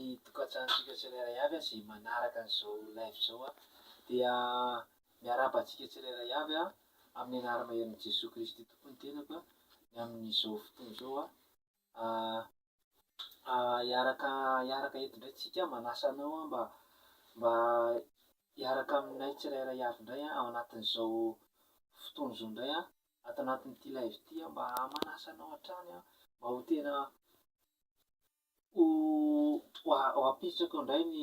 ny tokantranontsika tsirairay avy izay manaraka an'izao live izao. Dia miarahaba antsika tsirairay avy amin'ny anara-maherin'i Jesoa Kristy Tompo ny tenako ny amin'izao fotoana izao. Hiaraka hiaraka eto indray tsika, manasa anao aho mba mba hiaraka aminay tsirairay avy indray ao anatin'izao fotoana izao indray ato anatin'ity live ity aho mba manasa anao hatrany aho mba ho tena ho ho apetrako indray ny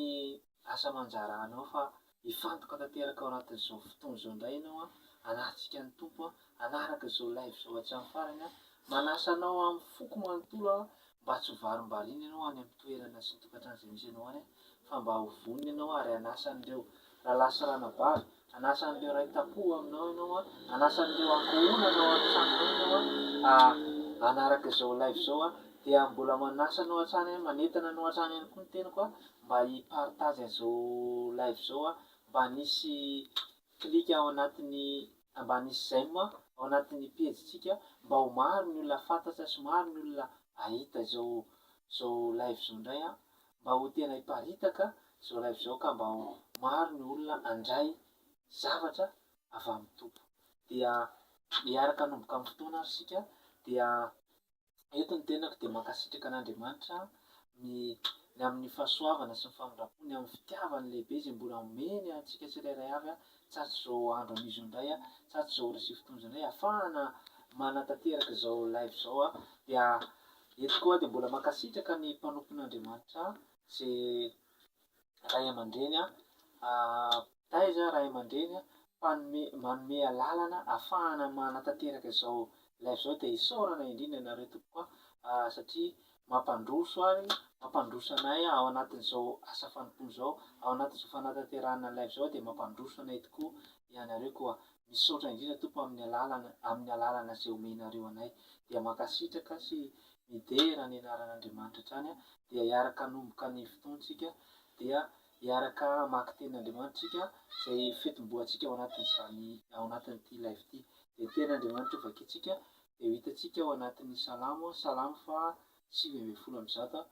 asa aman-draharahanao fa hifantoka tanteraka ao anatin'izao fotoana izao indray ianao an, hanatrika ny Tompo an, hanaraka izao live izao hatramin'ny farany an, manasa anao amin'ny foko manontolo aho mba tsy ho varimbariana ianao any amin'ny toerana sy ny tokantrano izay misy anao any fa mba ho vonona ianao ary hanasa an'ireo rahalahy sy ranabavy, hanasa an'ireo ray tampo aminao ianao an, hanasa an'ireo ankohonana ao an-tranonao ianao an, hanaraka izao live izao an, dia mbola manasa anao hatrany an, manentana anao hatrany ihany koa ny tenako an, mba hi-partage an'izao live izao an, mba hanisy clic ao anatin'ny, mba hanisy j'aime ao anatin'ny pejintsika, mba ho maro ny olona fantatra sy maro ny olona hahita izao izao live izao indray an. mba ho tena hiparitaka izao live izao ka mba ho maro ny olona handray zavatra avy amin'ny Tompo. Dia hiaraka hanomboka amin'ny fotoana ary isika dia eto ny tenako dia mankasitraka an'Andriamanitra ny ny amin'ny fahasoavana sy ny famindram-pony, amin'ny fitiavany lehibe izay mbola omeny antsika tsirairay avy tsatr'izao andro anio izao indray, tsatr'izao ora sy fotoana izao indray ahafahana manatanteraka izao live izao dia Eto koa dia mbola mankasitraka ny mpanompon'Andriamanitra izay ray aman-dreny, mpitaiza, ray aman-dreny, mpanome, manome alalana ahafahana manatanteraka izao live izao dia isaorana indrindra ianareo tompoko satria mampandroso ary mampandroso anay ao anatin'izao asa fanompoana izao, ao anatin'izao fanatanterahana ny live izao dia mampandroso anay tokoa ianareo koa Misaotra indrindra Tompo amin'ny alalana amin'ny alalana izay omenareo anay. Dia mankasitraka sy midera ny anaran'Andriamanitra hatrany dia hiaraka hanomboka ny fotoantsika dia hiaraka hamaky tenin'Andriamanitra isika izay fitomboantsika ao anatin'izany ao anatin'ity live ity. Dia tenin'Andriamanitra ho vakintsika dia ho hitantsika ao anatin'ny Salamo Salamo faha 119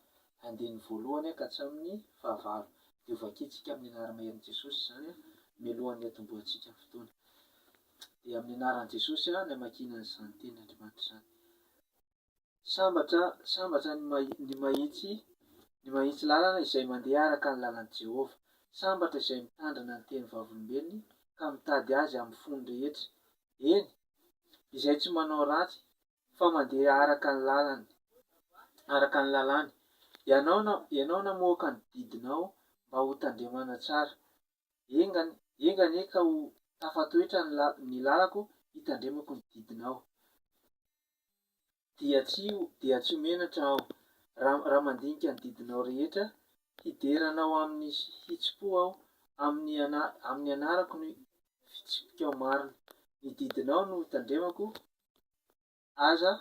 andininy voalohany ka hatramin'ny fahavalo. Dia ho vakintsika amin'ny anara-maherin'i Jesosy izany mialohan'ny hatombohantsika ny fotoana. Dia amin'ny anaran'i Jesosy ny hamakiana an'izany tenin'Andriamanitra izany. Sambatra, sambatra ny ny mahitsy, ny mahitsy lalana izay mandeha araka ny lalan'i Jehovah. Sambatra izay mitandrina ny teny vavolombelony ka mitady azy amin'ny fony rehetra. Eny, izay tsy manao ratsy fa mandeha araka ny lalany, araka ny lalàny. Ianao na, ianao namoaka ny didinao mba ho tandremana tsara. Enga, enga anie ka ho tafatoetra ny la, ny lalako hitandremako ny didinao. Dia tsy, dia tsy ho menatra aho, raha, raha mandinika ny didinao rehetra, hidera anao amin'ny hitsim-po aho, amin'ny ana, amin'ny anarako ny fitsipikao marina. Ny didinao no tandremako, Aza,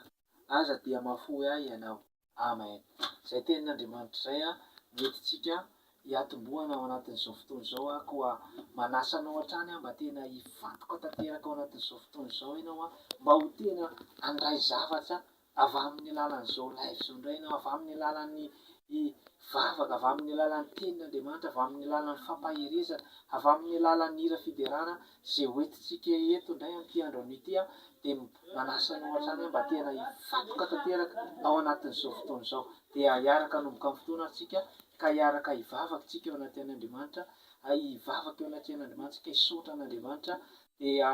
aza dia mahafoy ahy ianao. Amen. Izay tenin'Andriamanitra izay no entintsika hiatombohana ao anatin'izao fotoana izao aho, koa manasa anao hatrany aho mba tena hifantoka tanteraka ao anatin'izao fotoana izao ianao, mba ho tena handray zavatra avy amin'ny alalan'izao live izao indray ianao, avy amin'ny alalan'ny vavaka, avy amin'ny alalan'ny tenin'Andriamanitra, avy amin'ny alalan'ny fampaherezana, avy amin'ny alalan'ny hira fiderana izay hoentintsika eto indray amin'ity andro anio ity dia manasa anao hatrany aho mba tena hifantoka tanteraka ao anatin'izao fotoana izao. Dia hiaraka hanomboka amin'ny fotoana ary tsika ka hiaraka hivavaka tsika eo anatrehan'Andriamanitra, hivavaka eo anatrehan'Andriamanitra tsika, hisaotra an'Andriamanitra dia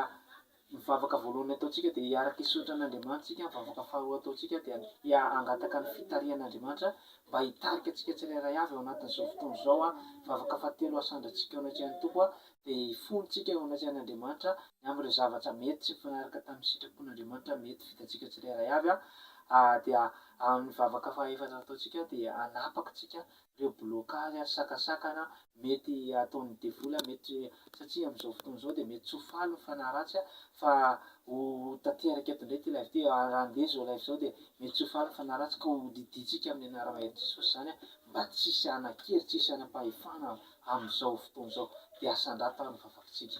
Ny vavaka voalohany ataontsika dia hiaraka hisaotra an'Andriamanitra isika, ny vavaka faharoa ataontsika dia hangataka ny fitarihan'Andriamanitra mba hitarika antsika tsirairay avy ao anatin'izao fotoana izao, ny vavaka fahatelo hasandratsika eo anatrehan'ny Tompo dia hifontsika eo anatrehan'Andriamanitra ny amin'ireo zavatra mety tsy mifanaraka tamin'ny sitrapon'Andriamanitra mety vitantsika tsirairay avy, dia amin'ny vavaka fahaefatra ataontsika dia hanapaka isika ireo blocage, sakasakana mety ataon'ny devoly, mety satria amin'izao fotoana izao dia mety tsy ho faly ny fanahy ratsy fa ho tanteraka eto indray ity live ity, raha handeha izao live izao dia mety tsy ho faly ny fanahy ratsy ka ho didintsika amin'ny anaran'i Jesosy izany mba tsy hisy hanan-kery, tsy hisy hanam-pahefana amin'izao fotoana izao, dia asandrato ary ny vavakitsika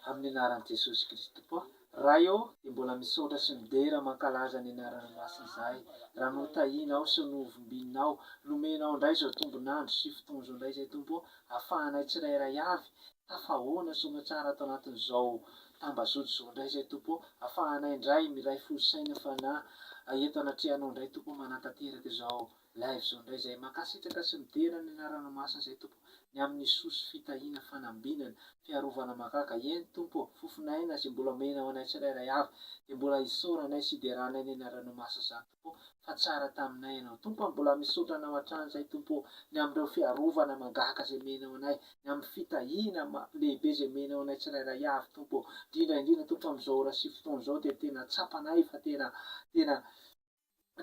amin'ny anaran'i Jesosy Kristy Tompo. Ray ô, dia mbola misaotra sy midera mankalaza ny anaranao masina izahay, raha notahianao sy novombininao, nomenao indray izao tombon'andro sy fotoana izao indray izay Tompo ô, ahafahanay tsirairay avy tafahoana soamatsara ato anatin'izao tambazotra izao indray izay Tompo ô, ahafahanay indray miray fo saina fanahy eto anatrehanao indray Tompo ô, manatanteraka izao live izao indray izay. Mankasitraka sy midera ny anaranao masina izay Tompo ny amin'ny soa sy fitahiana fanambinana fiarovana mahagaga eny Tompo ô, fofon'aina izay mbola omenao anay tsirairay avy dia mbola isaoranay sy ideranay ny anaranao masina izany Tompo ô, fa tsara taminay Ianao Tompo a, mbola misaotra Anao hatrany izay Tompo ô, ny amin'ireo fiarovana mahagaga izay omenao anay, ny amin'ny fitahiana lehibe izay omenao anay tsirairay avy Tompo ô, indrindra indrindra Tompo amin'izao ora sy fotoana izao dia tena tsapanay fa tena tena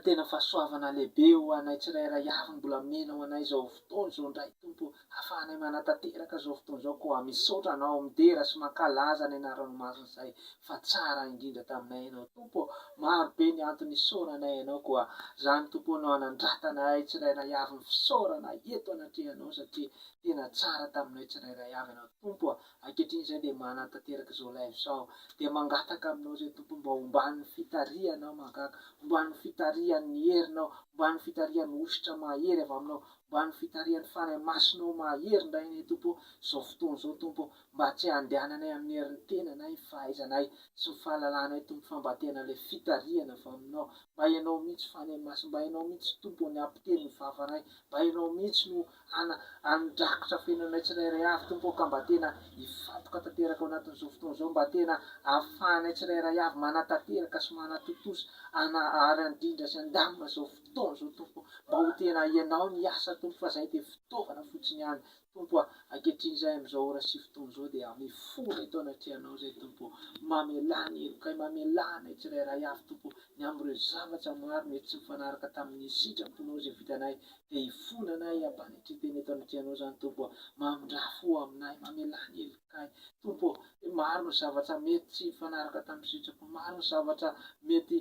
Tena fahasoavana lehibe ho anay tsirairay avy ny mbola omenao anay izao fotoana izao indray Tompo ô, ahafahanay manatanteraka izao fotoana izao koa misaotra Anao, midera sy mankalaza ny anaranao masina izay fa tsara indrindra taminay Ianao Tompo ô, maro be ny antony isaoranay Anao koa izany Tompo ô no anandratanay tsirairay avy ny fisaorana eto anatrehanao satria tena tsara taminay tsirairay avy Ianao Tompo ô, Ankehitriny izay dia manatanteraka izao live izao dia mangataka aminao izay Tompo mba homban'ny fitarihanao mahagaga, homban'ny fitarihan'ny herinao, homban'ny fitarihan'ny hosotra mahery avy aminao, homban'ny fitarihan'ny Fanahy Masinao mahery indray anie Tompo ô, izao fotoana izao Tompo ô, mba tsy handehananay amin'ny herin'ny tenanay, ny fahaizanay sy ny fahalalanay Tompo fa mba tena ilay fitarihana avy aminao, mba Ianao mihitsy Fanahy Masina, mba Ianao mihitsy Tompo ny hampiteny ny vavanay, mba Ianao mihitsy no Ana, Andrakotra feno anay tsirairay avy Tompo ô ka mba tena hifantoka tanteraka ao anatin'izao fotoana izao mba tena ahafahanay tsirairay avy manatanteraka sy manatontosa ana ary handrindra sy handamina izao fotoana izao Tompo mba ho tena Ianao ny hiasa Tompo fa zahay dia fitaovana fotsiny ihany Tompo a! Ankehitriny izahay amin'izao ora sy fotoana izao dia mifona eto anatrehanao izay Tompo ô! Mamelà ny helokay, mamelà anay tsirairay avy Tompo ô! Ny amin'ireo zavatra maro mety tsy mifanaraka tamin'ny sitraponao izay vitanay dia hifona anay hampanetren-tena eto anatrehanao izany Tompo ô! Mamindrà fo aminay, mamelà ny helokay Tompo ô! Maro ny zavatra mety tsy mifanaraka tamin'ny sitrapo, maro ny zavatra mety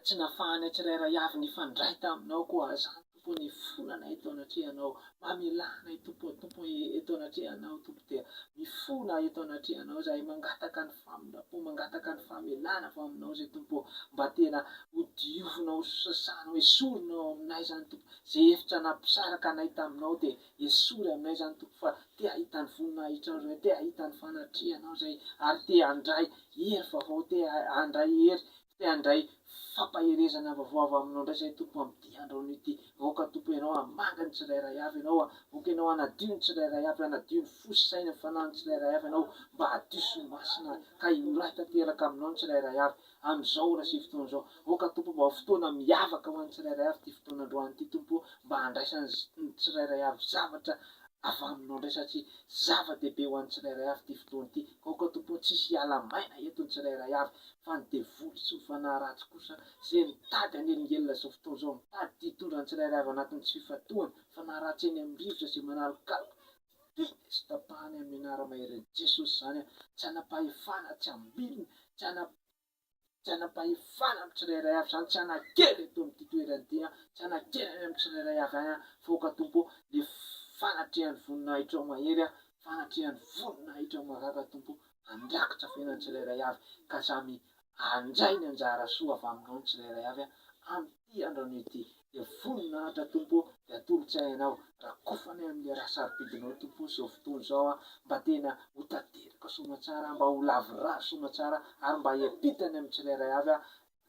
tsy nafahanay tsirairay avy nifandray taminao koa izany Tompo ô, nifona anay eto anatrehanao, mamelà anay Tompo ô, Tompo ô, eto anatrehanao Tompo dia mifona eto anatrehanao izahay, mangataka ny famindram-po, mangataka ny famelàna avy aminao izay Tompo ô, mba tena ho diovinao, ho sasanao, esorinao ao aminay izany Tompo, izay efitra nampisaraka anay taminao dia esory aminay izany Tompo fa te hahita ny voninahitrao izahay, te hahita ny fanatrehanao izahay ary te handray hery vaovao, te handray hery Te handray fampaherezana vaovao avy aminao indray izahay Tompo amin'ity androany ity. Aoka Tompo Ianao hamanga ny tsirairay avy Ianao. Aoka Ianao hanadio ny tsirairay avy, hanadio ny fo sy saina, ny fanahin'ny tsirairay avy Ianao mba hadio sy ho masina ka hiray tanteraka aminao ny tsirairay avy amin'izao ora sy fotoana izao. Aoka Tompo mba ho fotoana miavaka ho an'ny tsirairay avy ity fotoana androany ity Tompo mba handraisan'ny tsirairay avy zavatra avy aminao indray satria zava-dehibe ho an'ny tsirairay avy ity fotoana ity. Aoka Tompo tsisy hiala maina eto ny tsirairay avy fa ny devoly sy ny fanahy ratsy kosa izay mitady hanelingelina izao fotoana izao, mitady ty hitondra ny tsirairay avy anatin'ny tsy fifantohana, fanahy ratsy eny amin'ny rivotra izay manalokaloka, didiana sy tapahana amin'ny anara-maherin'i Jesosy izany tsy hanam-pahefana, tsy hambilona, tsy hanam Tsy hanam-pahefana amin'ny tsirairay avy izany, tsy hanan-kery eto amin'ity toerana ity, tsy hanan-kery any amin'ny tsirairay avy any, fa aoka Tompo ô, le fanatrehan'ny voninahitrao mahery, fanatrehan'ny voninahitrao mahagaga Tompo, handrakitra fiainan'ny tsirairay avy, ka samy handray ny anjara soa avy aminao ny tsirairay avy amin'ity andro anio ity. Dia voninahitra Tompo ô, dia atolotray Anao, rakofanay amin'ny ra sarobidinao Tompo ô izao fotoana izao a, mba tena ho tanteraka soamatsara, mba ho lavorary soamatsara, ary mba hiampitany amin'ny tsirairay avy a,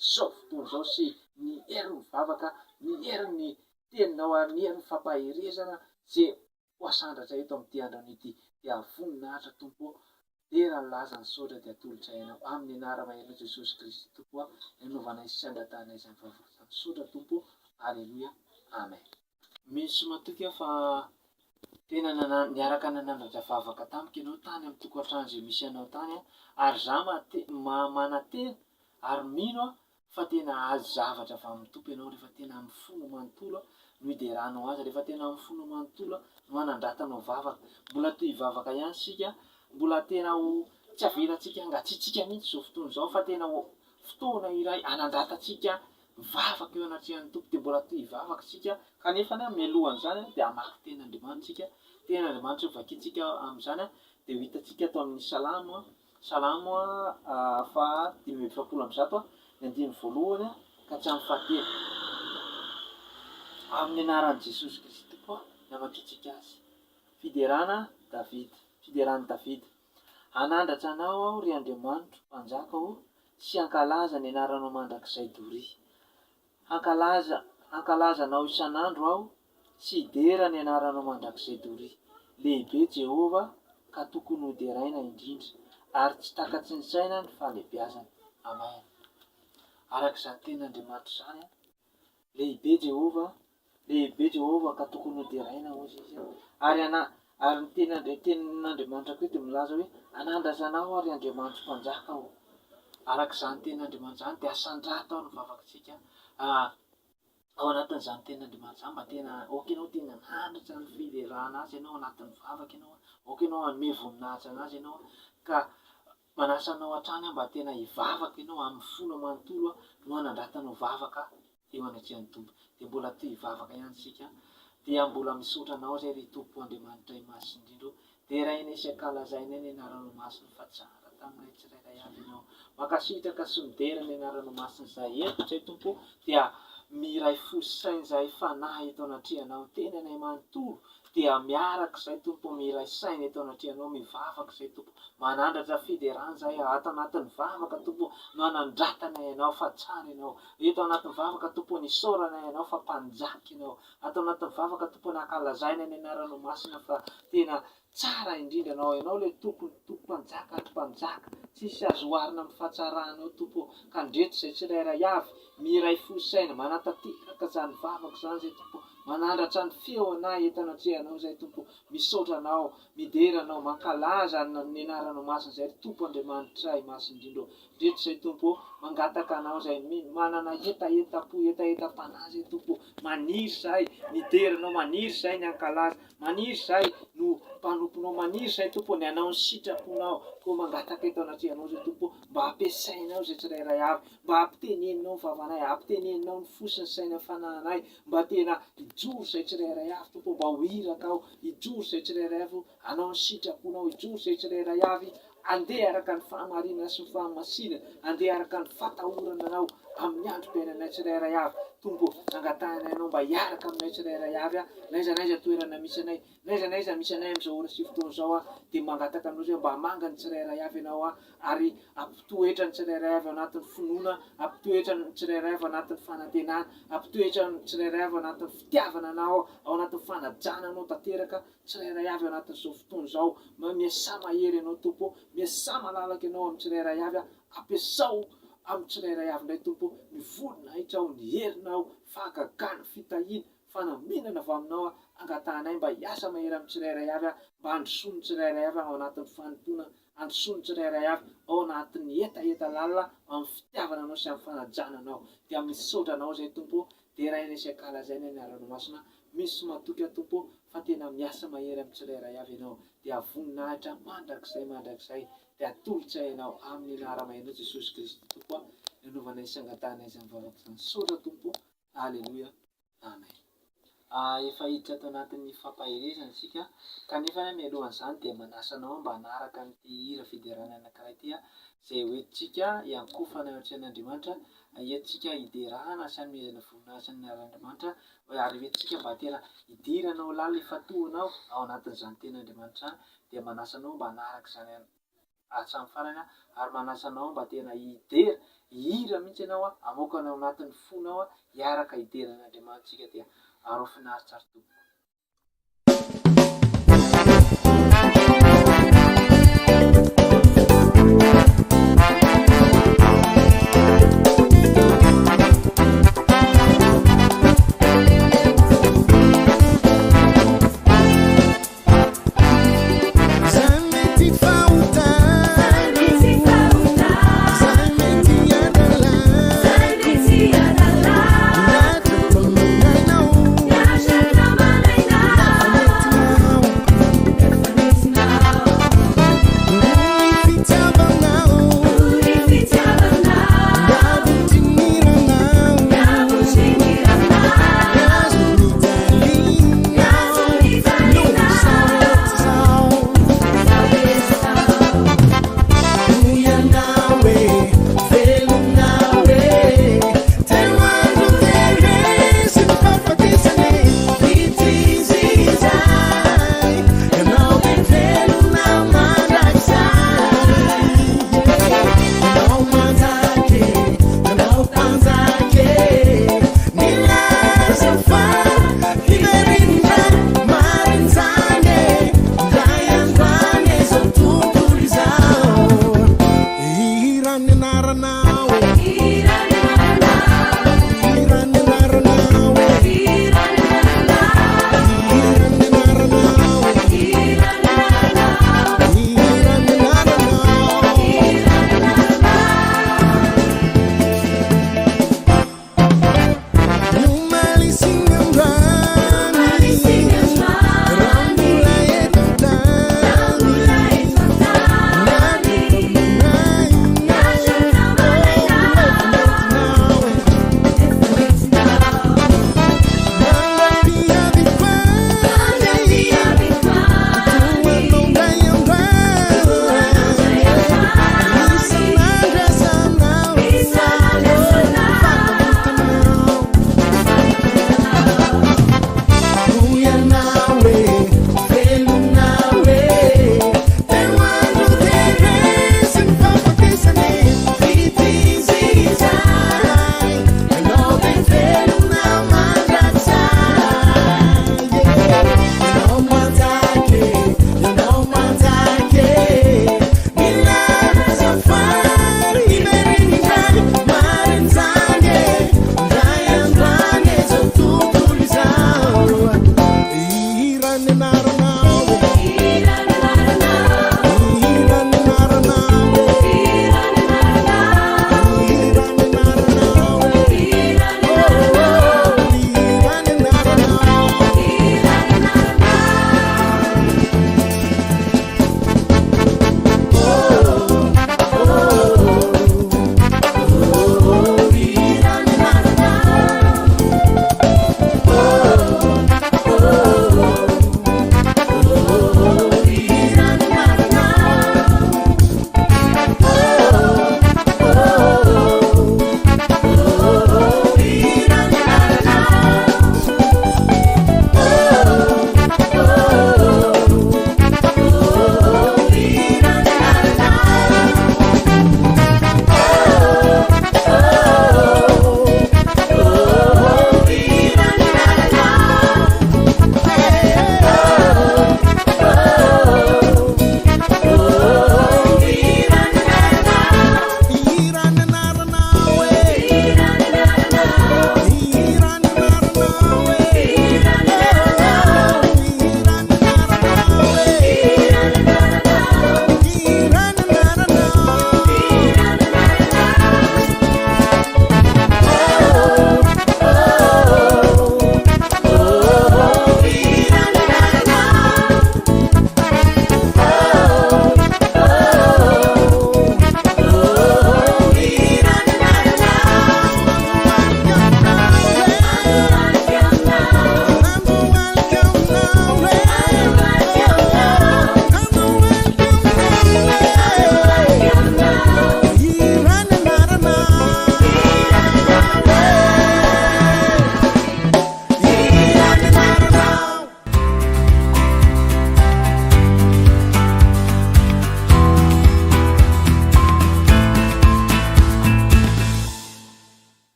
izao fotoana izao sy ny herin'ny vavaka, ny herin'ny teninao ary ny herin'ny fampaherezana izay ho asandratra eto amin'ity andro anio ity. Dia voninahitra Tompo ô, dera ny laza ny saotra dia atolotray Anao amin'ny anara-maherin'i Jesosy Kristy Tompo a, ny anaovanay sy angatahanay izany vavaka izany. Misaotra Tompo ô, Aleloia, Amen. Mino sy matoky aho fa tena niaraka nanandratra vavaka tamiko ianao tany amin'ny tokantrano izay misy anao tany ary za manantena ary mino aho fa tena hahazo zavatra avy amin'ny Tompo ianao rehefa tena amin'ny fonao manontolo no hideranao Azy, rehefa tena amin'ny fonao manontolo no hanandratanao vavaka. Mbola toy hivavaka ihany isika, mbola tena ho tsy avelantsika hangatsiatsiaka mihitsy izao fotoana izao fa tena ho fotoana iray hanandratantsika vavaka eo anatrehan'ny Tompo dia mbola toy hivavaka isika, kanefa mialohan'izany dia hamaky tenin'Andriamanitra isika, tenin'Andriamanitra io vakintsika amin'izany dia ho hitantsika ato amin'ny Salamo. Salamo faha 145, ny andininy voalohany ka hatramin'ny fahatelo. Amin'ny anaran'i Jesosy Kristy Tompo no amakiantsika azy. Fiderana Davida. Fideran'i Davida. Hanandratra Anao aho, ry Andriamanitro, Mpanjaka ô, sy hankalaza ny anaranao mandrakizay doria. Hankalaza, hankalaza Anao isan'andro aho, sy hidera ny anaranao mandrakizay doria. Lehibe Jehovah, ka tokony hoderaina indrindra, ary tsy takatry ny saina ny fahalehibiazany. Amen. Araka izany tenin'Andriamanitra izany, Lehibe Jehovah, lehibe Jehovah ka tokony hoderaina, hoy izy. Ary ana, ary ny tenin'Andriamanitra koa dia milaza hoe, Hanandratra anao aho, ry Andriamanitro Mpanjaka ô. Araka izany tenin'Andriamanitra izany dia asandrato ao ny vavakitsika. Ao anatin'izany tenin'Andriamanitra izany mba tena aoka ianao tena hanandratra ny fiderana Azy ianao anatin'ny vavaka ianao, aoka ianao hanome voninahitra an'Azy ianao ka manasa anao hatrany aho mba tena hivavaka ianao amin'ny fonao manontolo no hanandratanao vavaka eo anatrehan'ny Tompo. Dia mbola toy hivavaka ihany isika. Dia mbola misaotra Anao izay ry Tompo Andriamanitray Masina indrindra ô. Derainay sy ankalazainay ny Anaranao Masina fa tsara taminay tsirairay avy Ianao. Mankasitraka sy midera ny Anaranao Masina izahay eto izay Tompo ô. Dia miray fo sy saina izahay fanahy eto anatrehanao, tenanay manontolo dia miaraka izay Tompo ô, miray saina eto anatrehanao, mivavaka izay Tompo, manandratra fiderana izahay ato anatin'ny vavaka Tompo ô, no anandratanay Anao fa tsara Ianao, eto anatin'ny vavaka Tompo ô, nisaoranay Anao fa Mpanjaka Ianao, ato anatin'ny vavaka Tompo ô, nankalazainay ny Anaranao Masina fa tena tsara indrindra Ianao, Ianao ilay Tompo, Tompo Mpanjaka ary Mpanjaka, tsisy azo oharina amin'ny fahatsaranao Tompo ô, ka ndreto izay tsirairay avy, miray fo saina, manatanteraka izany vavaka izany izay Tompo ô, Manandratra ny feo anay eto anatrehanao izay Tompo. Misaotra Anao, midera Anao, mankalaza ny Anaranao Masina izay ry Tompo Andriamanitray Masina indrindra ô. Ndreto izay Tompo ô, mangataka Anao izay, manana hetahetam-po, hetahetam-panahy izay Tompo ô. Maniry izahay midera Anao, maniry izahay ny hankalaza, maniry izahay no mpanomponao, maniry izahay Tompo ô ny hanao ny sitraponao. Koa mangataka eto anatrehanao izay Tompo ô, mba ampiasainao izay tsirairay avy, mba ampiteneninao ny vavanay, ampiteneninao ny fo sy ny saina fanahinay, Mba tena hijoro izay tsirairay avy Tompo ô, mba ho iraka aho, hijoro izay tsirairay avy hanao ny sitraponao, hijoro izay tsirairay avy handeha araka ny fahamarinana sy ny fahamasinana, handeha araka ny fatahorana Anao amin'ny androm-piainanay tsirairay avy. Tompo ô, angatahinay Anao mba hiaraka aminay tsirairay avy, n'aiza n'aiza toerana misy anay, N'aiza n'aiza misy anay amin'izao ora sy fotoana izao aho dia mangataka aminao izay mba hamanga ny tsirairay avy ianao aho ary hampitoetra ny tsirairay avy ao anatin'ny finoana, hampitoetra ny tsirairay avy ao anatin'ny fanantenana, hampitoetra ny tsirairay avy ao anatin'ny fitiavana anao, ao anatin'ny fanajana anao tanteraka tsirairay avy ao anatin'izao fotoana izao. Miasà mahery ianao Tompo ô, miasà malalaka ianao amin'ny tsirairay avy aho, ampiasao amin'ny tsirairay avy indray Tompo ô ny voninahitrao, ny herinao, fahagagana, fitahiana, Fanambinana avy aminao aho, angatahanay mba hiasa mahery amin'ny tsirairay avy aho, mba handrosoan'ny tsirairay avy ao anatin'ny fanompoana, handrosoan'ny tsirairay avy ao anatin'ny hetaheta lalina amin'ny fitiavana Anao sy amin'ny fanajana Anao. Dia misaotra Anao izay Tompo ô, derainay sy ankalazainay ny Anaranao Masina, mino sy matoky aho Tompo ô, fa tena miasa mahery amin'ny tsirairay avy Ianao. Dia voninahitra mandrakizay mandrakizay dia atolotray Anao amin'ny Anaramaherinao Jesosy Kristy Tompo a, nanaovanay sy angatahanay izany vavaka izany. Misaotra Tompo ô. Aleloia. Amen. Efa hiditra ato anatin'ny fampaherezana isika, kanefa mialohan'izany dia manasa anao mba hanaraka an'ity hira fiderana anankiray ity izay hoentintsika hiankohofana eo anatrehan'Andriamanitra, hoentintsika hiderana sy hanomezana voninahitra ny anaran'Andriamanitra, ary hoentintsika mba tena hidiranao lalina, hifantohanao ao anatin'izany tenin'Andriamanitra izany, dia manasa anao mba hanaraka izany hatramin'ny farany aho ary manasa anao mba tena hidera, hihira mihitsy ianao, hamoaka ny ao anatin'ny fonao hiaraka hidera an'Andriamanitsika dia arao finaritra ry tompoko.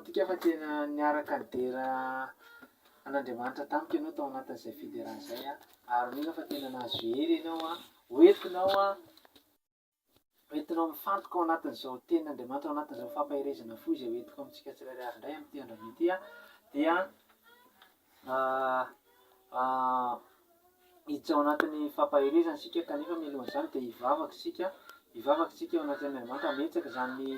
Matoky aho fa tena niaraka nidera an'Andriamanitra tamiko ianao tao anatin'izay fiderana izay ary mino aho fa tena nahazo hery ianao hoentinao hoentinao mifantoka ao anatin'izao tenin'Andriamanitra ao anatin'izao fampaherezana fo izay hoentiko amintsika tsirairay avy indray amin'ity andro anio ity dia hiditra ao anatin'ny fampaherezana isika kanefa mialohan'izany dia hivavaka isika, hivavaka isika eo anatrehan'Andriamanitra hametraka izany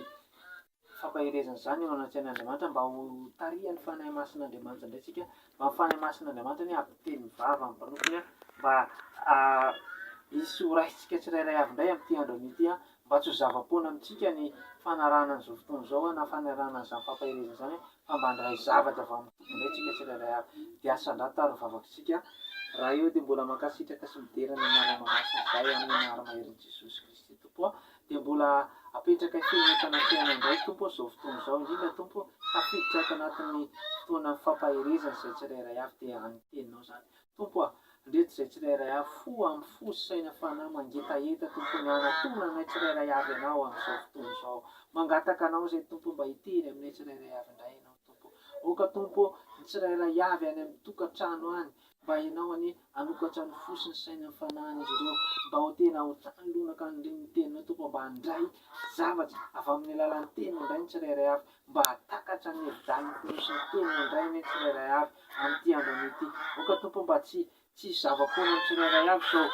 fampaherezana izany eo anatrehan'Andriamanitra mba ho tarihan'ny Fanahy Masin'Andriamanitra indray isika, mba ny Fanahy Masin'Andriamanitra anie hampiteny vava amin'ny mpanompony mba hisy ho raisintsika tsirairay avy indray amin'ity andro anio ity mba tsy ho zava-poana amintsika ny fanarahana an'izao fotoana izao na fanarahana an'izany fampaherezana izany fa mba handray zavatra avy amin'ny Tompo indray tsika tsirairay avy. Dia asandrato ary ny vavakitsika. Raha eo dia mbola mankasitraka sy midera ny anaranao masina izahay amin'ny anara-maherin'i Jesosy Kristy Tompo a. Dia mbola apetrakay feno eto anatrehanao indray Tompo izao fotoana izao indrindra Tompo tafiditra ato anatin'ny fotoanan'ny fampaherezana izay tsirairay avy dia any teninao izany. Tompo a, ndreto izay tsirairay avy, fo amin'ny fo sy saina fanahy mangetaheta Tompo ny hanatona anay tsirairay avy Ianao amin'izao fotoana izao. Mangataka Anao izay Tompo mba hiteny aminay tsirairay avy indray Ianao Tompo. Aoka Tompo ny tsirairay avy any amin'ny tokantrano any mba Ianao anie hanokatra ny fo sy ny saina ny fanahin'izy ireo mba ho tena ho tany lonaka an'ireny teninao Tompo mba handray zavatra avy amin'ny alalan'ny teninao indray ny tsirairay avy mba hahatakatra ny hevi-dalin'ny fonosin'ny teninao indray anie ny tsirairay avy amin'ity andro anio ity. Aoka Tompo mba tsy tsy hisy zava-poana amin'ny tsirairay avy izao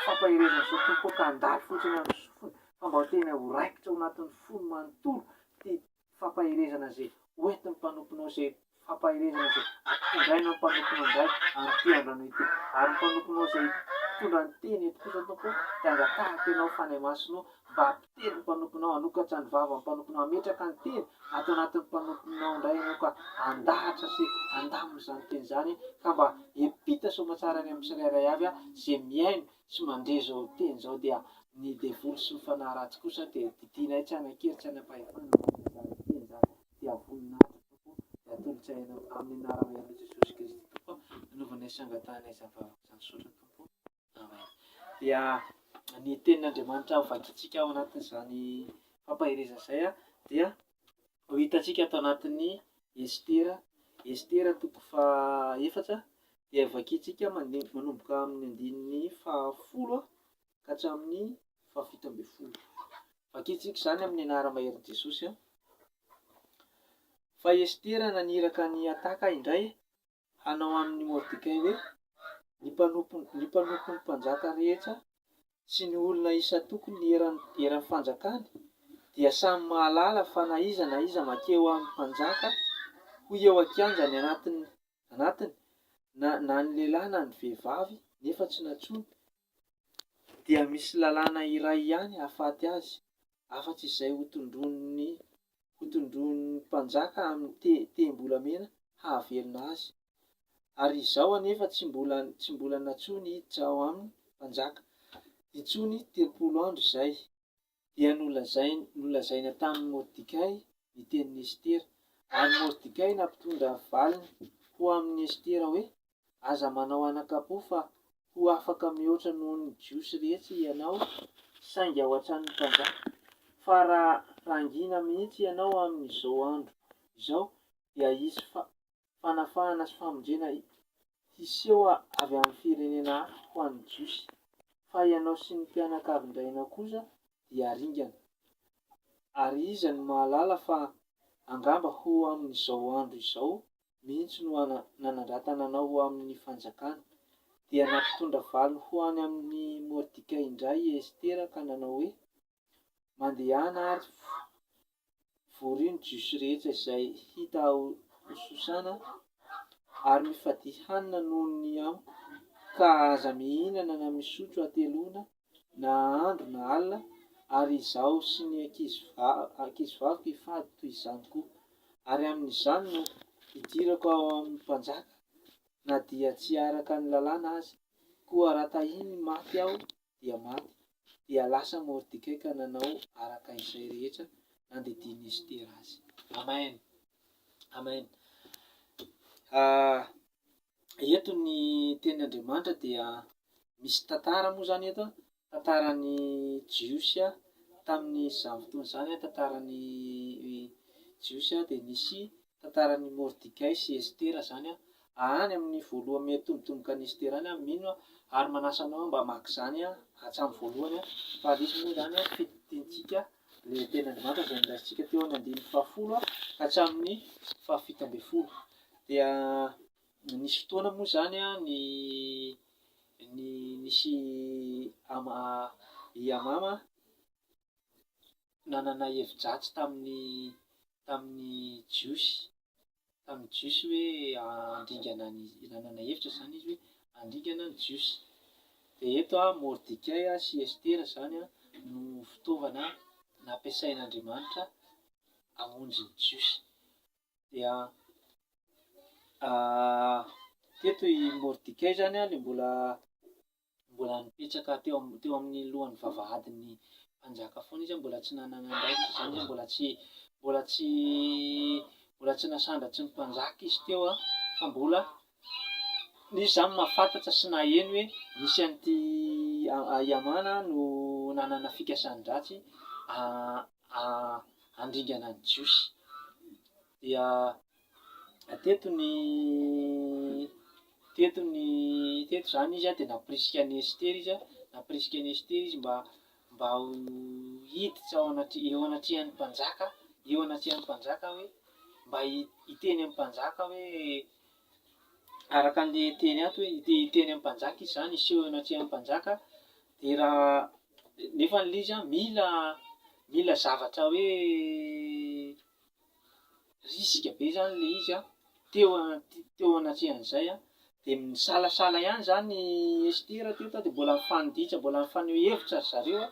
fampaherezana izao Tompo ka handalo fotsiny amin'ny sofiny fa mba ho tena ho raikitra ao anatin'ny fony manontolo ity fampaherezana izay hoentin'ny mpanomponao izay fampaherezana izay ampitondraina ny mpanomponao indray amin'ity andro anio ity. Ary ny mpanomponao izay mpitondra ny teny eto kosa Tompo dia angatahako Ianao Fanahy Masina o mba hampiteny ny mpanomponao, hanokatra ny vavan'ny mpanomponao, hametraka ny teny ato anatin'ny mpanomponao indray Ianao ka handahatra sy handamina izany teny izany ka mba hiampita soamatsara any amin'ny tsirairay avy izay mihaino sy mandre izao teny izao dia ny devoly sy ny fanahy ratsy kosa dia didianay tsy hanan-kery tsy hanam-pahefana ao anatin'izany teny izany dia voninahitra Tompo dia atolotray anao amin'ny anaran'i Jesosy Kristy Tompo nanaovanay sy angatahanay izany vavaka izany misaotra Tompo Amen dia ny tenin'Andriamanitra ho vakintsika ao anatin'izany fampaherezana izay dia ho hitantsika ato anatin'ny Estera Estera toko fahaefatra dia vakintsika manomboka amin'ny andininy fahafolo ka hatramin'ny fahafito ambin'ny folo. Vakintsika izany amin'ny anara-maherin'i Jesosy. Fa Estera naniraka an'i Hataka indray hanao amin'i Mordekay hoe, Ny mpanompo, ny mpanompon'ny mpanjaka rehetra sy ny olona isan-tokony eran'ny, eran'ny fanjakany dia samy mahalala fa na iza na iza mankeo amin'ny mpanjaka ho eo an-kianjany anatiny, anatiny, na, na ny lehilahy na ny vehivavy, nefa tsy nantsoiny, dia misy lalàna iray ihany hahafaty azy, afa-tsy izay hotondroin'ny hotondroin'ny mpanjaka amin'ny te tehim-bolamena hahavelona azy. Ary izao anefa tsy mbola tsy mbola nantsoiny hiditra ao aminy mpanjaka intsony 30 andro izay. Dia nolazainy nolazaina tamin'i Mordekay ny tenin'i Estera. Ary Mordekay nampitondra valiny ho amin'i Estera hoe, Aza manao anakam-po fa ho afaka mihoatra noho ny Jiosy rehetra ianao saingy ao an-tranon'ny mpanjaka. Fa raha rangina mihitsy ianao amin'izao andro izao, dia hisy fanafahana sy famonjena hiseho avy amin'ny firenena hafa ho an'ny Jiosy, fa ianao sy ny mpianakavin-drainao kosa dia haringana. Ary iza no mahalala fa angamba ho amin'izao andro izao mihitsy no nanandratana anao ho amin'ny fanjakana. Dia nampitondra valiny ho any amin'i Mordekay indray i Estera ka nanao hoe, Mandehana ary vorio ny Jiosy rehetra izay hita ao Sosana, ary mifadia hanina noho ny amiko, ka aza mihinana na misotro hateloana na andro na alina, ary izaho sy ny ankizivaviko hifady toy izany koa. Ary amin'izany no hidirako ao amin'ny mpanjaka, na dia tsy araka ny lalàna aza. Koa raha tahiny maty aho, dia maty. Dia lasa Mordekay ka nanao araka izay rehetra nandidian'i Estera azy. Amen. Amen. Ah, eto ny tenin'Andriamanitra dia misy tantara moa izany eto, tantaran'ny Jiosy tamin'izany fotoana izany, tantaran'ny Jiosy dia nisy. Tantaran'i Mordekay sy Estera izany any amin'ny voalohany miatombotomboka an'i Estera any aho, mino aho ary manasa anao mba hamaky izany hatramin'ny voalohany fa ilay izy moa izany fintintsika ilay tenin'Andriamanitra izay noraisintsika teo amin'ny andininy fahafolo ka hatramin'ny fahafito ambin'ny folo. Dia nisy fotoana moa izany ny ny nisy ama i Amama nanana hevi-dratsy tamin'ny tamin'ny Jiosy, tamin'ny Jiosy hoe handringana ny, nanana hevitra izany izy hoe handringana ny Jiosy. Dia eto Mordekay sy Estera izany no fitaovana nampiasain'Andriamanitra hamonjy ny Jiosy. Dia teto i Mordekay izany ilay mbola Mbola nipetraka teo teo amin'ny lohan'ny vavahadin'ny mpanjaka foana izy, mbola tsy nanana andraikitra izany izy, mbola tsy mbola tsy mbola tsy nasandratry ny mpanjaka izy teo fa mbola nisy izany mahafantatra sy naheno hoe nisy an'ity i Hamana no nanana fikasan-dratsy handringana ny Jiosy. Dia teto ny teto ny teto izany izy dia nampirisika an'i Estera izy, nampirisika an'i Estera izy mba mba ho hiditra ao anaty eo anatrehan'ny mpanjaka, eo anatrehan'ny mpanjaka hoe mba hiteny amin'ny mpanjaka hoe araka an'ilay teny ato hoe hiteny amin'ny mpanjaka izy izany, hiseho eo anatrehan'ny mpanjaka dia raha nefa ilay izy mila mila zavatra hoe Risque be zany le izy an, teo teo anatrehan'izay an, de nisalasala ihany zany i Estera teto an, de mbola nifanoditra, mbola nifaneho hevitra ry zareo an,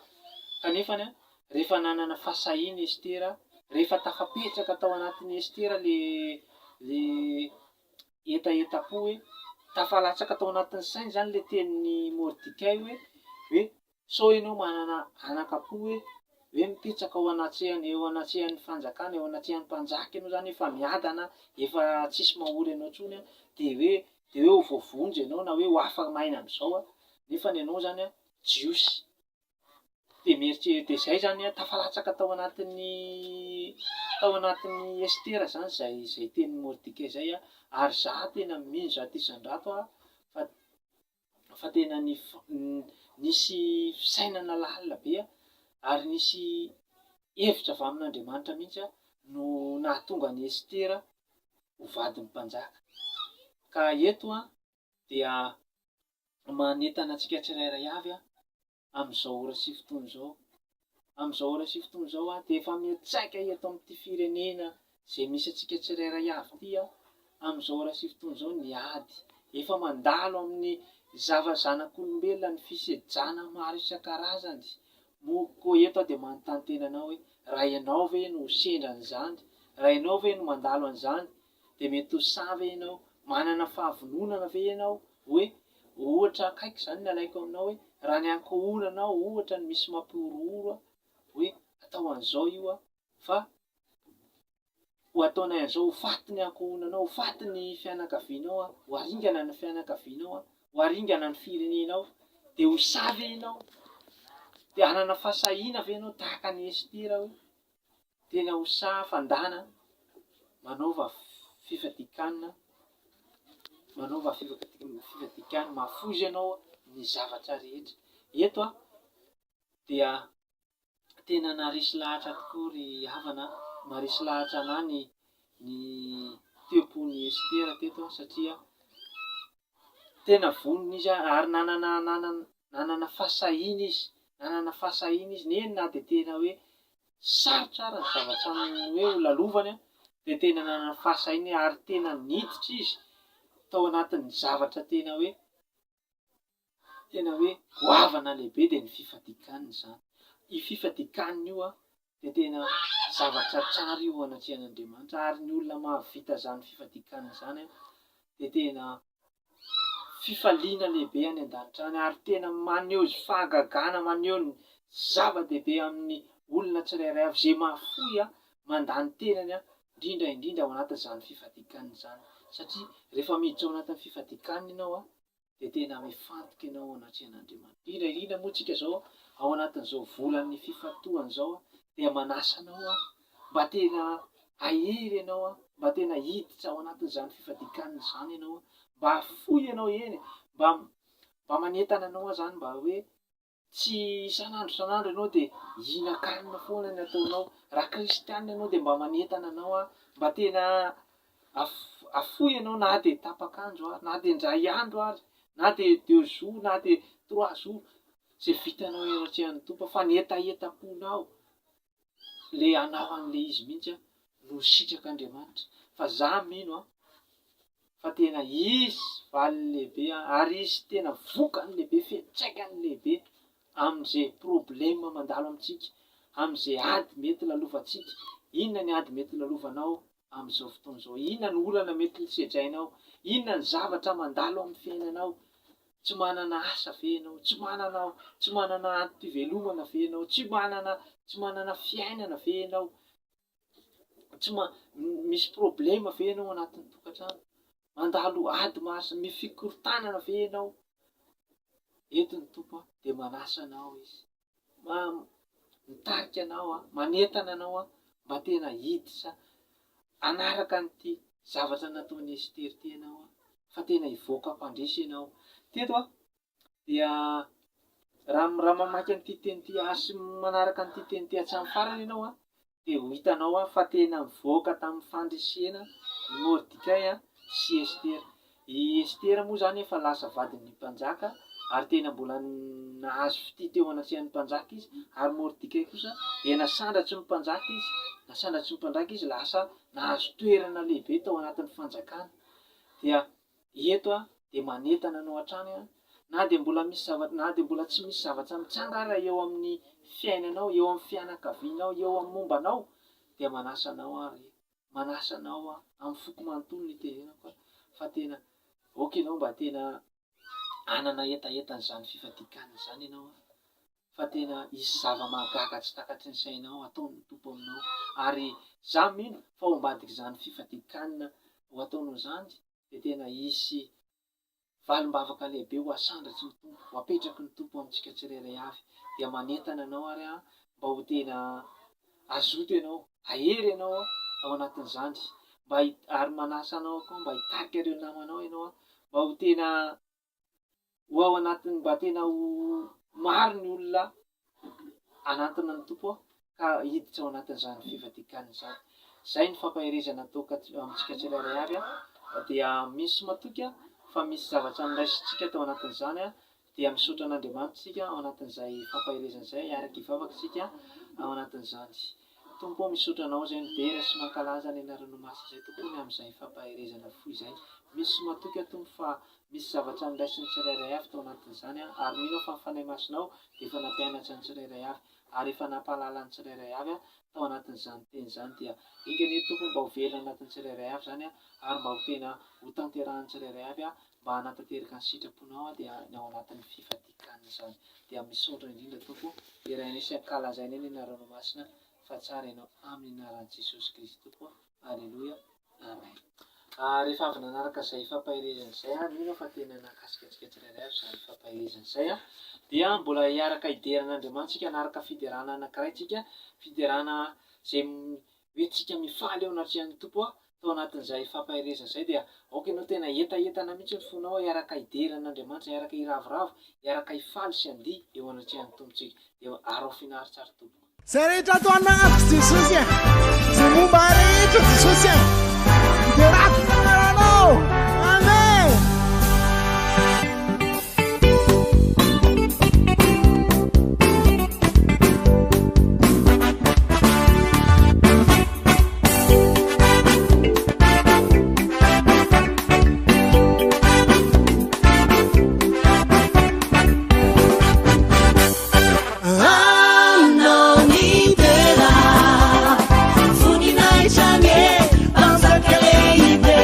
kanefany an, rehefa nanana fahasahiana i Estera, rehefa tafapetraka tao anatin'i Estera le le hetahetam-po hoe, tafalatsaka tao anatin'ny sainy zany le tenin'i Mordekay hoe hoe Sao ianao manana anakam-po hoe hoe mipetraka ao anatrehany eo anatrehan'ny fanjakana, eo anatrehan'ny mpanjaka ianao izany efa miadana, efa tsisy mahory anao intsony an, dia hoe dia hoe ho voavonjy ianao na hoe ho afa-maina amin'izao an, nefa ny anao izany an Jiosy. Dia mieritreritra dia izay izany an, tafalatsaka tao anatin'ny tao anatin'i Estera izany izay izay tenin'i Mordekay izay an, ary za tena mino zato isan-drato aho fa fa tena nisy fisainana lalina be ary nisy hevitra avy amin'Andriamanitra mihitsy no nahatonga an'i Estera ho vadin'ny mpanjaka. Ka eto dia manentana antsika tsirairay avy amin'izao ora sy fotoana izao. Amin'izao ora sy fotoana izao dia efa miantraika eto amin'ity firenena izay misy antsika tsirairay avy ity amin'izao ora sy fotoana izao ny ady. Efa mandalo amin'ny zava-zanak'olombelona ny fisedrana maro isan-karazany. Moa koa eto aho dia manontany tena anao hoe raha ianao ve no sendra an'izany? Raha ianao ve no mandalo an'izany? Dia mety ho sahy ve ianao? Manana fahavononana ve ianao hoe ohatra akaiky izany ny alaiko aminao hoe raha ny ankohonanao ohatra no misy mampihorohoro hoe atao an'izao io fa ho ataonay an'izao, ho faty ny ankohonanao, ho faty ny fianakavianao, ho aringana ny fianakavianao, ho aringana ny firenenao, dia ho sahy ve ianao? Dia hanana fahasahiana ve ianao tahaka an'i Estera hoe Tena ho sahy fandana manaova fifadikanina manaova fifadikanina mahafoiza ianao ny zavatra rehetra. Eto aho dia tena naharesy lahatra tokoa ry havana, naharesy lahatra anah ny ny toe-pon'i Estera teto satria tena vonona izy ary nanana nanana nanana fahasahiana izy, nanana fahasahiana izy, neny na dia tena hoe Sarotra ary ny zavatra hoe ho lalovany dia tena nanana fahasahiana ary tena niditra izy tao anatin'ny zavatra tena hoe tena hoe goavana lehibe dia ny fifadian-kanina izany. Io fifadian-kanina io dia tena zavatra tsara io anatrehan'Andriamanitra ary ny olona mahavita izany fifadian-kanina izany dia tena fifaliana lehibe any an-danitra any ary tena maneho fahagagana, maneho ny zava-dehibe amin'ny olona tsirairay avy izay mahafoy mandà ny tenany indrindra indrindra ao anatin'izany fifadian-kanina izany satria rehefa miditra ao anatin'ny fifadian-kanina ianao dia tena mifantoka ianao ao anatrehan'Andriamanitra. Indrindra indrindra moa tsika izao ao anatin'izao volan'ny fifantohana izao dia manasa anao aho mba tena. Hahery ianao an, mba tena hiditra ao anatin'izany fifadian-kanina izany ianao an, mba hafoy ianao eny e, mba mba manentana anao aho izany mba hoe tsy isan'andro isan'andro ianao dia hihinan-kanina foana ny ataonao. Raha kristiana ianao dia mba manentana anao aho mba tena afoy ianao na dia tapak'andro ary, na dia indray andro ary, na dia deux jours, na dia trois jours, izay vitanao eo anatrehan'ny Tompo fa ny hetahetam-ponao le hanao an'le izy mihitsy an no sitrak'Andriamanitra fa za mino an fa tena hisy valiny lehibe an ary hisy tena vokany lehibe fiantraikany lehibe amin'izay problème mandalo amintsika amin'izay ady mety lalovantsika inona ny ady mety lalovanao amin'izao fotoana izao? Inona ny olana mety sedrainao? Inona ny zavatra mandalo amin'ny fiainanao? Tsy manana asa ve ianao? Tsy manana tsy manana antom-pivelomana ve ianao? Tsy manana tsy manana fiainana ve ianao? Tsy ma misy problema ve ianao anatin'ny tokantrano? Mandalo ady maro misy fikorontanana ve ianao? Eto ny Tompo dia manasa anao Izy. Mitarika anao aho, manentana anao aho mba tena hiditra hanaraka an'ity zavatra nataon'i Estera ity ianao fa tena hivoaka mpandresy ianao. Teto aho dia raha raha mamaky an'ity teny ity sy manaraka an'ity teny ity hatramin'ny farany ianao dia ho hitanao fa tena nivoaka tamin'ny fandresena i Mordekay sy Estera. I Estera moa izany efa lasa vadin'ny mpanjaka ary tena mbola nahazo fitia teo anatrehan'ny mpanjaka izy, ary Mordekay kosa dia nasandratry ny mpanjaka izy, nasandratry ny mpanjaka izy lasa nahazo toerana lehibe tao anatin'ny fanjakana. Dia Eto aho dia manentana anao hatrany aho, na dia mbola misy zavatra, na dia mbola tsy misy zavatra mitranga ara eo amin'ny fiainanao, eo amin'ny fianakavianao, eo amin'ny momba anao, dia manasa anao aho ry, manasa anao aho amin'ny foko manontolo no itenenako aho, fa tena aoka ianao mba tena hanana hetaheta an'izany fifadian-kanina izany ianao an, fa tena hisy zava-mahagaga tsy takatry ny sainao hataon'ny Tompo aminao, ary za mino fa ao ambadik'izany fifadian-kanina ho ataonao izany dia tena hisy valim-bavaka lehibe ho asandratry ny Tompo, ho apetraky ny Tompo amintsika tsirairay avy, dia manentana anao ary aho mba ho tena hazoto ianao, hahery ianao ao anatin'izany, mba ary manasa anao koa mba hitarika ireo namanao ianao mba ho tena ho ao anatin'ny mba tena ho maro ny olona hanantona ny Tompo ka hiditra ao anatin'izany fivadikanina izany. Izay ny fampaherezana ataoko amintsika tsirairay avy dia misy matoky fa misy zavatra noraisintsika tao anatin'izany dia misaotra an'Andriamanitra isika ao anatin'izay fampaherezana izay hiaraka hivavaka isika ao anatin'izany. Tompo ô misaotra anao izay midera sy mankalaza ny anaranao masina izay Tompo ny amin'izay fampaherezana fohy izay. Misy matoky aho Tompo fa Misy zavatra noraisin'ny tsirairay avy tao anatin'izany aho, ary mino aho fa ny Fanahy Masinao dia efa nampianatra ny tsirairay avy, ary efa nampahalala ny tsirairay avy tao anatin'izany teny izany. Dia enga anie Tompo mba ho velona anatin'ny tsirairay avy izany, ary mba ho tena ho tanterahan'ny tsirairay avy mba hanatanteraka ny sitraponao dia ny ao anatin'ny fifadian-kanina izany. Dia misaotra indrindra Tompo, derainay sy ankalazainay ny anaranao masina fa tsara Ianao, amin'ny anaran'i Jesosy Kristy Tompo. Aleloia. Amen. Rehefa avy nanaraka izay fampaherezana izay aho, mino aho fa tena nahakasika antsika tsirairay avy izany fampaherezana izay an, dia mbola hiaraka hidera an'Andriamanitra isika, hanaraka fiderana anankiray tsika, fiderana izay hoe tsika mifaly eo anatrehan'ny Tompo an, tao anatin'izay fampaherezana izay dia aoka ianao tena hetahentana mihitsy ny fonao hiaraka hidera an'Andriamanitra, hiaraka hiravoravo, hiaraka hifaly sy handihy eo anatrehan'ny Tompontsika. Dia araho finaritra ary tompoko. Zay rehetra ato anatiko Jesosy a, zay momba ahy rehetra Jesosy a, hiderako ny anaranao. Amen. Anao ny dera, voninahitra anie, mpanjaka lehibe.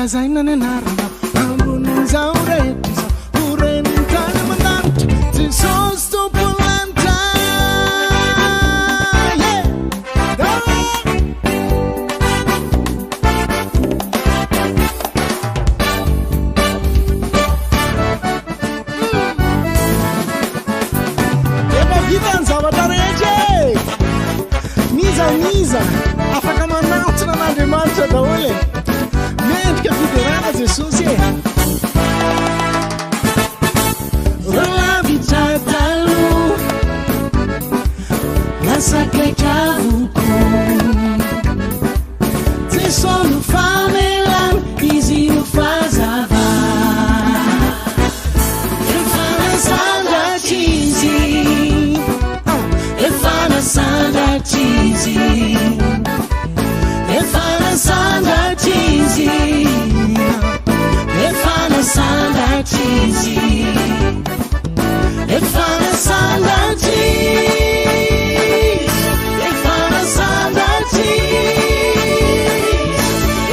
Ankalazaina ny anaranao ambonin'izao rehetra izao, ho ren'ny tany aman-danitra, Jesosy Tompon'ny lanitra. Yeah! Efa vita ny zavatra rehetra e! N'iza n'iza afaka manatona an'Andriamanitra daholo e! Mendrika fiderana Jesosy e! Reo lavitra taloha lasa akaiky avokoa. Jeso no famelana, Izy no fahazavana. Efa nasandratra Izy, efa nasandratra Izy, efa nasandratra Izy, efa nasandratra Izy, efa nasandratra Izy, efa nasandratra Izy,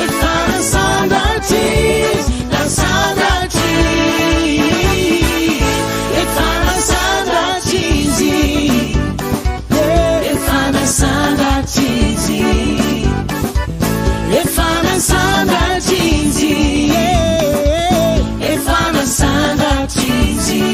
efa nasandratra Izy, nasandratra Izy, efa nasandratra Izy, efa nasandratra Izy, efa nasandratra Izy, efa nasandratra Izy.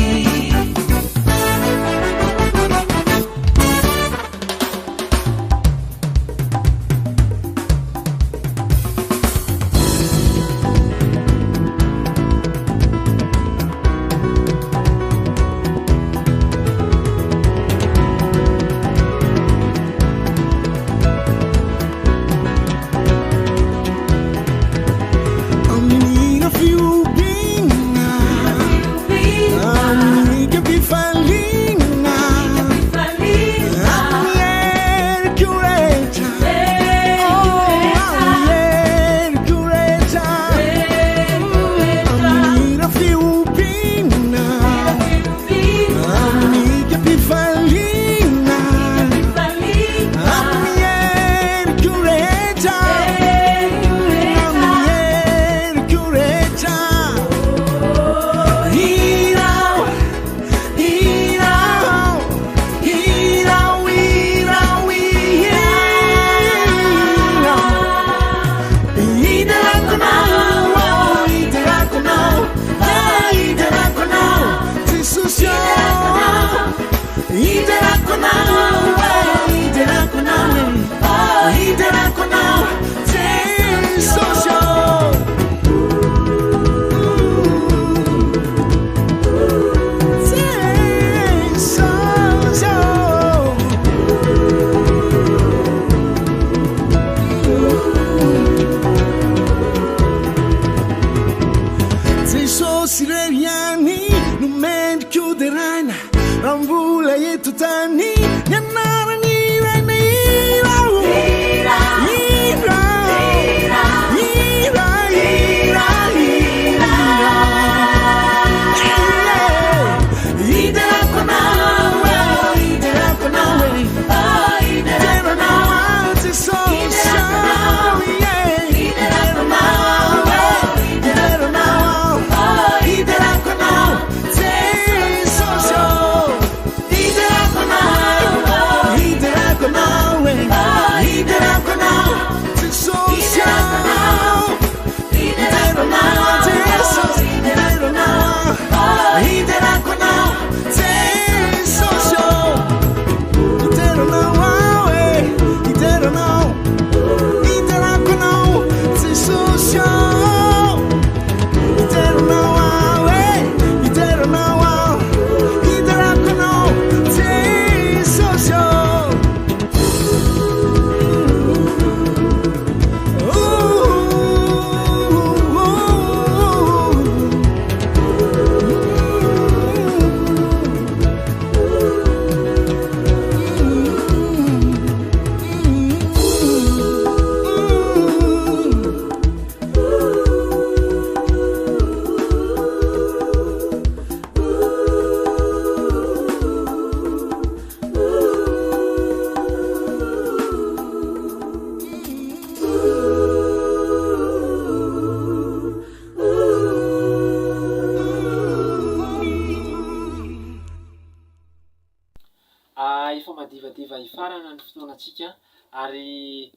fotoanantsika ary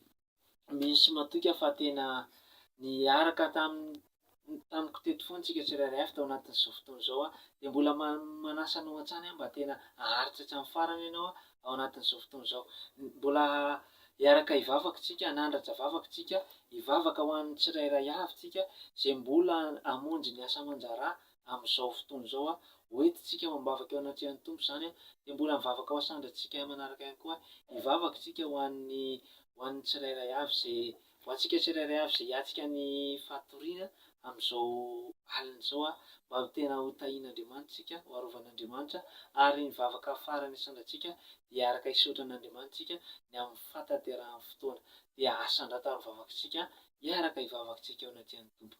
mino sy matoky aho fa tena niaraka tamin'ny tamiko teto foana tsika tsirairay avy tao anatin'izao fotoana izao dia mbola manasa anao hatrany aho mba tena haharitra hatramin'ny farany ianao ao anatin'izao fotoana izao. Mbola hiaraka hivavaka tsika, hanandratra vavaka tsika, hivavaka ho an'ny tsirairay avy tsika izay mbola hamonjy ny asa aman-draharaha amin'izao fotoana izao. Hoentintsika ao am-bavaka eo anatrehan'ny Tompo izany dia mbola mivavaka ho asandrantsika manaraka ihany koa, hivavaka tsika ho an'ny ho an'ny tsirairay avy izay Ho antsika tsirairay avy izay hiatrika ny fatoriana amin'izao alina izao, mba ho tena ho tahian'Andriamanitra isika, ho arovan'Andriamanitra, ary ny vavaka farany asandrantsika dia hiaraka hisaotra an'Andriamanitra isika ny amin'ny fahatanterahan'ny fotoana. Dia asandrato ary ny vavakitsika, hiaraka hivavaka isika eo anatrehan'ny Tompo.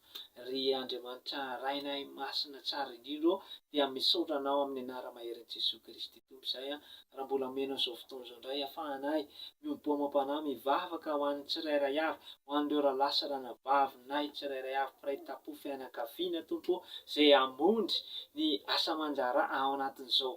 Ry Andriamanitra Rainay masina tsara indrindra ô, dia misaotra Anao amin'ny anara-maherin'i Jesoa Kristy Tompo izahay raha mbola omena izao fotoana izao indray ahafahanay miombom-po amam-panahy mivavaka ho an'ny tsirairay avy, ho an'ireo rahalahy sy ranabavinay tsirairay avy, mpiray tampo fianakaviana Tompo ô, izay hamonjy ny asa aman-draharaha ao anatin'izao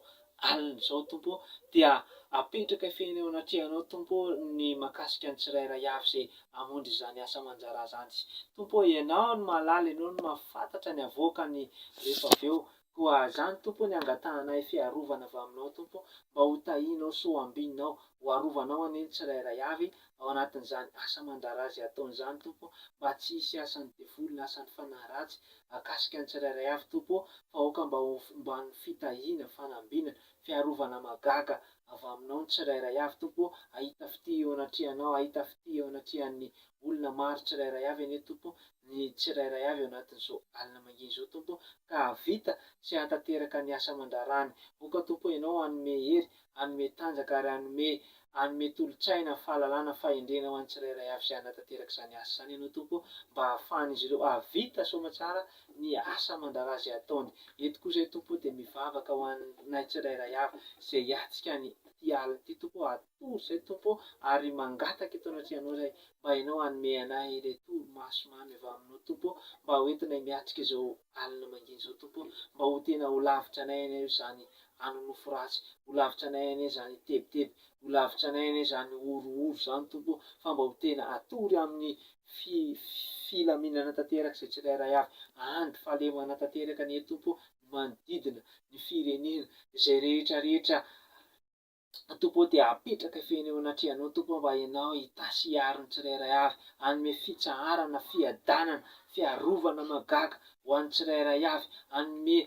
alina izao Tompo ô, dia apetraka feno eo anatrehanao Tompo ô ny mahakasika ny tsirairay avy izay hamonjy izany asa aman-draharaha izany. Tompo ô, Ianao no mahalala, Ianao no mahafantatra ny avoakany rehefa avy eo. Koa izany Tompo ô ny angatahanay fiarovana avy Aminao Tompo mba ho tahinao sy ho ambininao, ho arovanao anie ny tsirairay avy ao anatin'izany asa aman-draharaha izay ataony izany Tompo mba tsy hisy asan'ny devoly na asan'ny fanahy ratsy hahakasika ny tsirairay avy Tompo ô fa aoka mba ho omban'ny fitahiana, fanambinana, fiarovana mahagaga avy Aminao ny tsirairay avy Tompo ô, hahita fitia eo anatrehanao, hahita fitia eo anatrehan'ny olona maro tsirairay avy anie Tompo ny tsirairay avy ao anatin'izao alina mangina izao Tompo ô, ka hahavita sy hahatanteraka ny asa aman-draharahany. Aoka Tompo ô Ianao hanome hery, hanome tanjaka ary hanome hanome tolo-tsaina, fahalalana, fahendrena ho an'ny tsirairay avy izay hanatanteraka izany asa izany Ianao Tompo ô, mba hahafahan'izy ireo hahavita soamatsara ny asa aman-draharaha izay ataony. Eto koa izay Tompo ô dia mivavaka ho anay tsirairay avy izay hiatrika ny ity alina ity Tompo ô, Tory izay Tompo ô, ary mangataka eto anatrehanao izahay mba Ianao hanome anay ilay torimaso mamy avy aminao Tompo ô, mba ho entinay miatrika izao alina mangina izao Tompo ô, mba ho tena ho lavitra anay anie izany anonofy ratsy, ho lavitra anay anie izany tebiteby, ho lavitra anay anie izany horohoro izany Tompo ô, fa mba ho tena hatory amin'ny fi filaminana tanteraka izay tsirairay avy, andry fahalemana tanteraka anie Tompo ô, ny manodidina, ny firenena, izay rehetra rehetra Tompo ô dia apetraka feno eo anatrehanao Tompo ô mba Ianao hitahy sy hiaro ny tsirairay avy, hanome fitsaharana, fiadanana, fiarovana mahagaga ho an'ny tsirairay avy, hanome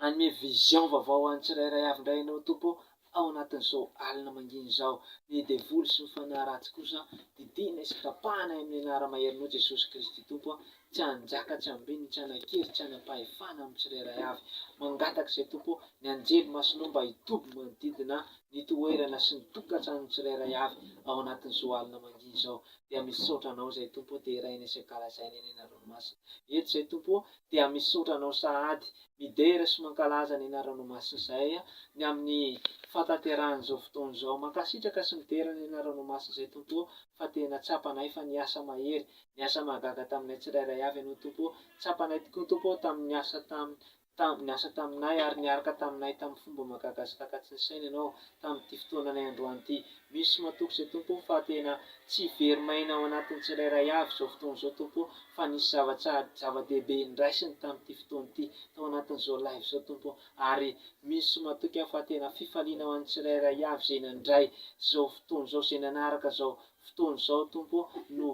hanome vision vaovao ho an'ny tsirairay avy indray Ianao Tompo ô ao anatin'izao alina mangina izao. Ny devoly sy ny fanahy ratsy kosa didiana sy tapahana amin'ny anara-maherinao Jesosy Kristy Tompo ô. Tsy hanjaka, tsy hambinina, tsy hanan-kery, tsy hanam-pahefana amin'ny tsirairay avy. Mangataka izay Tompo ô, ny anjely masinao mba hitoby manodidina ny toerana sy ny tokantranon'ny tsirairay avy ao anatin'izao alina mangina izao. Dia misaotra Anao izay Tompo ô, deraina sy ankalazaina eny Anaranao Masina. Eto izay Tompo ô, dia misaotra Anao sahady, midera sy mankalaza ny Anaranao Masina izay ny amin'ny fahatanterahan'izao fotoana izao. Mankasitraka sy midera ny Anaranao Masina izay Tompo ô, fa tena tsapanay fa ny asa mahery, Niasa mahagaga taminay tsirairay avy Ianao Tompo ô. Tsapanay tokoa Tompo ô tamin'ny niasa tam tam niasa taminay ary niaraka taminay tamin'ny fomba mahagaga sy takatry ny saina Ianao tamin'ity fotoananay androany ity. Mino sy matoky izay Tompo ô fa tena tsy very maina ao anatin'ny tsirairay avy izao fotoana izao Tompo ô fa nisy zavatsa zava-dehibe niraisiny tamin'ity fotoana ity tao anatin'izao live izao Tompo ô ary mino sy matoky aho fa tena fifaliana ho an'ny tsirairay avy izay nandray izao fotoana izao izay nanaraka izao fotoana izao Tompo ô no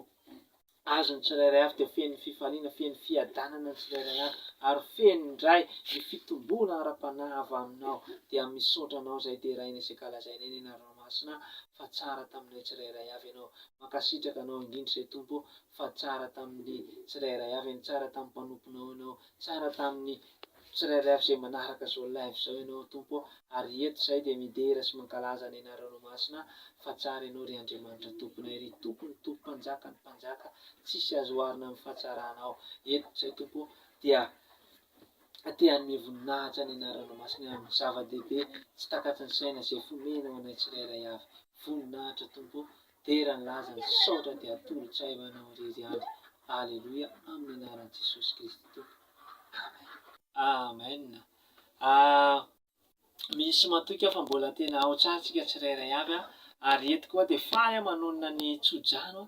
azon'ny tsirairay avy dia feno fifaliana, feno fiadanana ny tsirairay avy ary feno indray ny fitomboana ara-panahy avy aminao. Dia misaotra anao izay deraina sy ankalazaina eny anaranao masina fa tsara taminay tsirairay avy ianao. Mankasitraka anao indrindra izay Tompo fa tsara tamin'ny tsirairay avy ianao, tsara tamin'ny mpanomponao ianao, tsara tamin'ny tsirairay avy izay manaraka izao live izao ianao Tompo ô, ary eto izahay dia midera sy mankalaza ny anaranao masina fa tsara ianao ry Andriamanitra Tomponay, ry Tompon'ny Tompo Mpanjakan'ny Mpanjaka, tsisy azo oharina amin'ny fahatsaranao, eto izahay Tompo ô dia te hanome voninahitra ny anaranao masina amin'ny zava-dehibe tsy takatry ny saina izay fomenao anay tsirairay avy, voninahitra Tompo ô, dera ny laza ny saotra dia atolotray ho anao irery ihany, Aleloia amin'ny anaran'i Jesosy Kristy Tompo. Amen. Amen. Ah, misy matoky aho fa mbola tena ao tsara tsika tsirairay avy a. Ary eto koa dia faly aho manonona ny tso-drano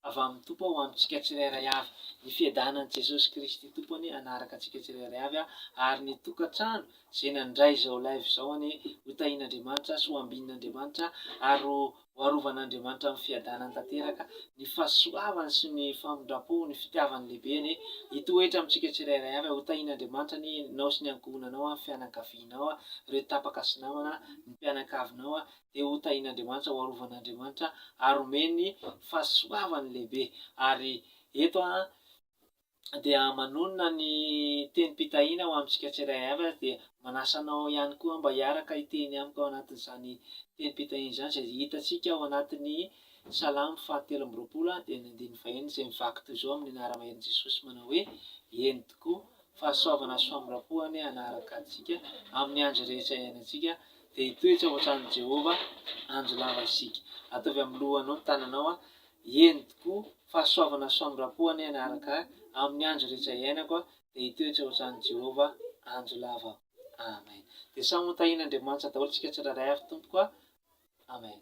avy amin'ny Tompo ho amintsika tsirairay avy. Ny fiadanan'i Jesosy Kristy Tompo anie hanaraka antsika tsirairay avy ary ny tokantrano izay nandray izao live izao anie ho tahian'Andriamanitra sy ho ambinin'Andriamanitra ary ho arovan'Andriamanitra amin'ny fiadanany tanteraka. Ny fahasoavany sy ny famindram-po, ny fitiavany lehibe anie hitoetra amintsika tsirairay avy. Ho tahian'Andriamanitra anie ianao sy ny ankohonanao, ny fianakavianao, ireo tapaka sy namana, ny mpianakavinao dia ho tahian'Andriamanitra, ho arovan'Andriamanitra ary homeny fahasoavany lehibe. Ary eto aho dia manonona ny tenim-pitahiana ho amintsika tsirairay avy ary dia manasa anao ihany koa mba hiaraka hiteny amiko ao anatin'izany tenim-pitahiana izany izay hitantsika ao anatin'ny Salamo faha 23 dia ny andininy fahenina izay mivaky toy izao amin'ny anara-maherin'i Jesosy manao hoe, Eny tokoa, fahasoavana sy famindram-po anie hanaraka antsika amin'ny andro rehetra iainantsika, dia hitoetra ao an-tranon'i Jehovah andro lava isika. Ataovy amin'ny lohanao ny tananao, Eny tokoa, fahasoavana sy famindram-po anie hanaraka ahy amin'ny andro rehetra iainako, dia hitoetra ao an-tranon'i Jehovah andro lava. Amen. Dia samy ho tahian'Andriamanitra daholo isika tsirairay avy tompoko a. Amen.